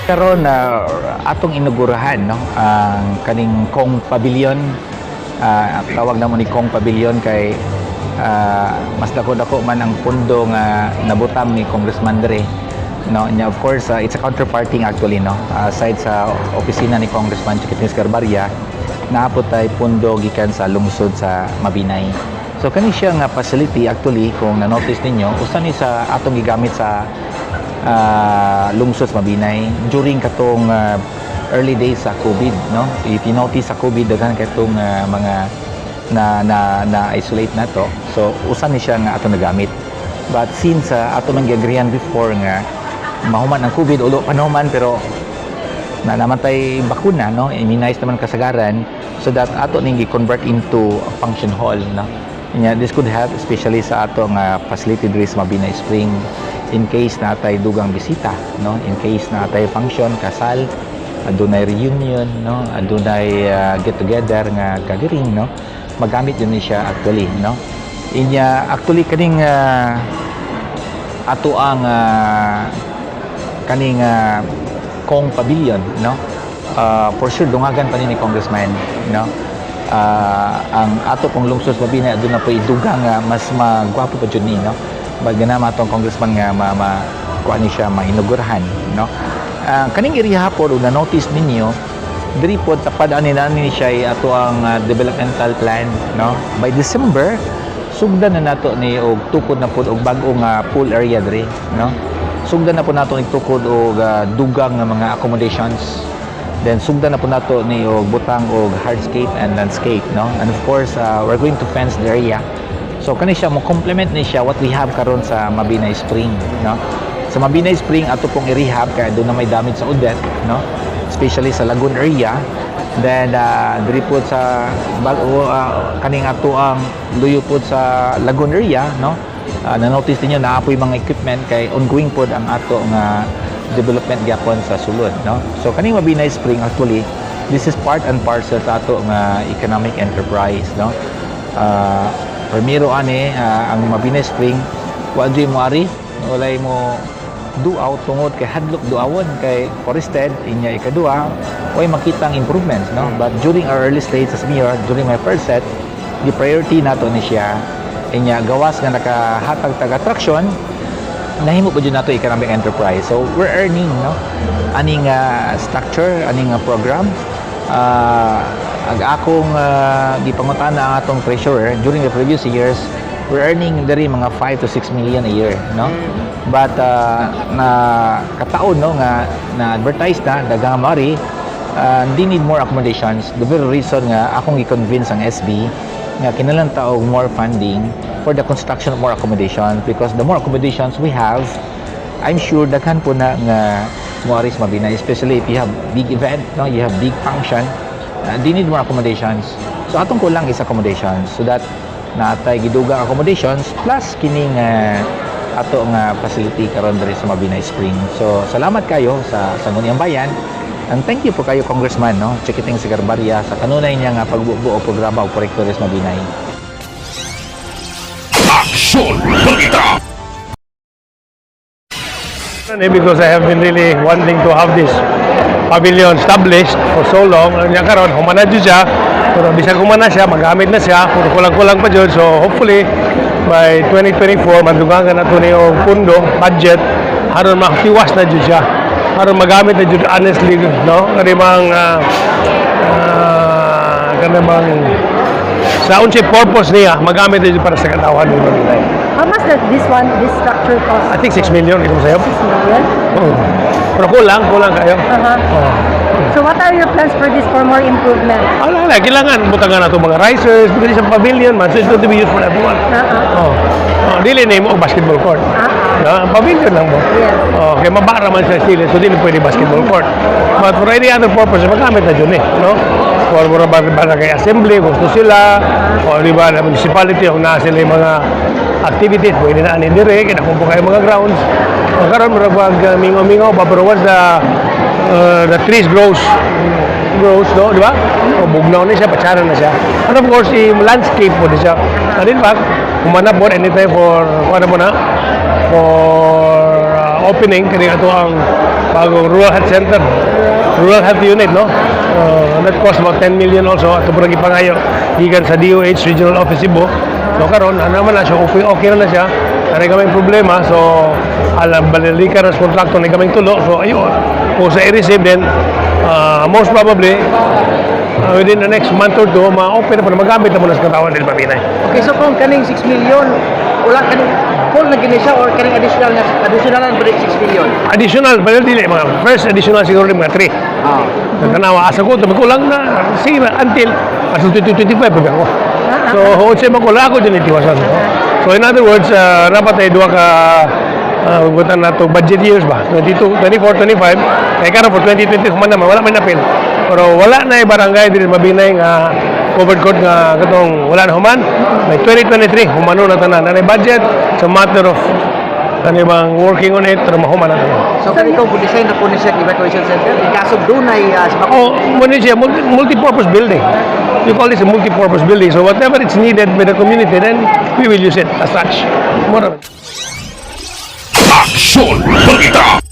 Karon na atong inugurahan, no, ang kaning Kong Pavilion. Tawag namo ni Kong Pavilion kay mas dako-dako man ang pundo nga nabutang ni Congressman dre, no. Nya of course, it's a counterparting actually, no. Aside sa opisina ni Congressman Chiquiting Sagarbarria, naa pod tay pundo gikan sa lungsod sa Mabinay. So kani siya nga facility, actually, kung na-notice ninyo, usa ni sa atong gigamit sa lungsod sa Mabinay during katong early days sa COVID, no. If you notice, sa COVID daghan katong mga na na na isolate nato. So usa ni siya nga atong nagamit. But since ato man giagreehan before nga mahuman ang COVID, ulo pa nahuman, pero na naman tay bakuna, no, immunize naman kasagaran, so that ato ning gi-convert into a function hall, no. Nya this could help especially sa ato nga facility diri sa Mabinay Spring in case na atay dugang bisita, no, in case na atay function, kasal, adunay reunion, no, adunay get together nga gathering, no, magamit yun ni siya actually, no. Inya actually kaning ato ang kaning Kong Pavilion, no, for sure dungagan pa ni Congressman, no. Ang ato pong lungsod sa Mabinay, aduna po dugang nga mas magwapo pa jud ni, no. Bagana atong congressman nga ma kuan ni siya, mainugurahan, no. Kaning area po, na notice ninyo diri po tapad ani na ni siya ay ato ang developmental plan, no. By December sugdan na nato ni og tukod na pod og bag-o nga pool area diri, no. Sugdan na po nato ni tukod og dugang nga mga accommodations. Then sugdan na po nato ni og butang og hardscape and landscape, no. And of course, we're going to fence the area. So kani siya mo complement ni siya what we have karon sa Mabinay Spring, no. Sa Mabinay Spring ato pong i-rehab kay doon na may damage sa Odette, no, especially sa lagoon area. Then diri po sa bago kaning ato ang luyo po sa lagoon area, no. Na-notice ninyo naa poy mga equipment kay ongoing pod ang ato nga development gyapon sa sulod, no. So kaning Mabinay Spring, actually this is part and parcel sa ato nga economic enterprise, no. Primero ani ang Mabinay Spring, wa jud mo ari, walay mo duaw tungod kay hadlok duawon kay forested. Inya ikaduha, way makita ang improvements, no. But during our early stage as mayor, during my first set, the priority nato ni siya. Inya gawas nga nakahatag tag attraction, nahimo pa jud nato economic enterprise. So we're earning, no, aning structure, aning program. Ag akong gipangutana ang atong treasurer during the previous years, we're earning diri mga 5 to 6 million a year, no. But na kataon, no, nga na advertise na daghang mari, they need more accommodations. The very reason nga akong gi-convince ang SB nga kinahanglan ta og more funding for the construction of more accommodations, because the more accommodations we have, I'm sure daghan po na nga moari sa Mabinay, especially if you have big event, no, you have big function, they need more accommodations. So atong kulang is accommodations, so that natay gidugang accommodations plus kining ato nga facility karon diri sa Mabinay Spring. So salamat kayo sa Sangguniang Bayan and thank you po kayo, Congressman, no, Chiquiting Sagarbarria, sa kanunay niya nga pagbuo og programa og proyekto diri sa Mabinay. Aksyon Balita! Because I have been really wanting to have this pavilion established for so long. Nya karon human na jud siya. Pero bisan human na siya, magamit na siya, pero kulang-kulang pa jud. So hopefully by 2024 madugangan na to ni og pundo, budget, aron makatiwas na jud siya. Aron magamit na jud honestly, no? Kani bang kani bang sa unsay purpose niya, magamit na jud para sa katawhan ni Manila. How much does this one, this structure cost? I think 6 million ito sa'yo. 6 million? Oo. Pero kulang, kulang kayo. Oo. So what are your plans for this, for more improvement? Ala, ala, kailangan butangan nato mga risers because it's a pavilion man, so it's going to be used for everyone. Oh. Oh, dili na mo basketball court. No, ang pavilion lang mo. Oh, kay mabara man siya sila, so dili pwede basketball court. But for any other purpose, magamit na jud eh, no? For mura ba ba kay assembly, gusto sila, o di ba, na municipality, kung naa sila yung mga activities, pwede na ani dire, kaya nakumpo kayo mga grounds. O karon mura bag mingaw-mingaw ba, pero once the trees grows, no, di ba? O bugnaw na siya, patsara na siya. And of course, i landscape mo di siya. And in fact, humanap mo anytime for, kung ano mo na, for opening, kani ato ang Bagong Rural Health Center. Rural Health Unit, no? That cost about 10 million also. Ato po gipangayo gikan sa DOH Regional Office Cebu. So karon, ano naman na siya, okay na na siya. Naa kami problema, so alam balilikan sa kontrakto na kaming tulo. So ayun, kung sa i-receive then, most probably, within the next month or two, ma-open na po na magamit na po na sa katawan del Mabinay. Okay, so kung kaning 6 million, wala kaning full na gini siya or kaning additional na additional na ba 6 million? Additional, pero dili, mga first additional siguro mga 3. Sa tanawa, asa ko, kulang na, sige na, until, asa 2025, pag ako. So, unsay makulang ako dyan itiwasan. So, in other words, dapat ay duha ka, butan na to budget years ba? 22, 24, 25. Kaya karon for 2020, human naman, wala man napil. Pero wala na barangay diri Mabinay nga covered court nga katong wala na human. May 2023, humano na tanan. Na budget, it's a matter of ano bang working on it, pero mahuman na tanan. So kung ikaw po design na po ni siya evacuation center, in kaso dunay sa Oh, muna siya, multi-purpose building. You call this a multi-purpose building. So whatever it's needed by the community, then we will use it as such. More Aksyon Balita.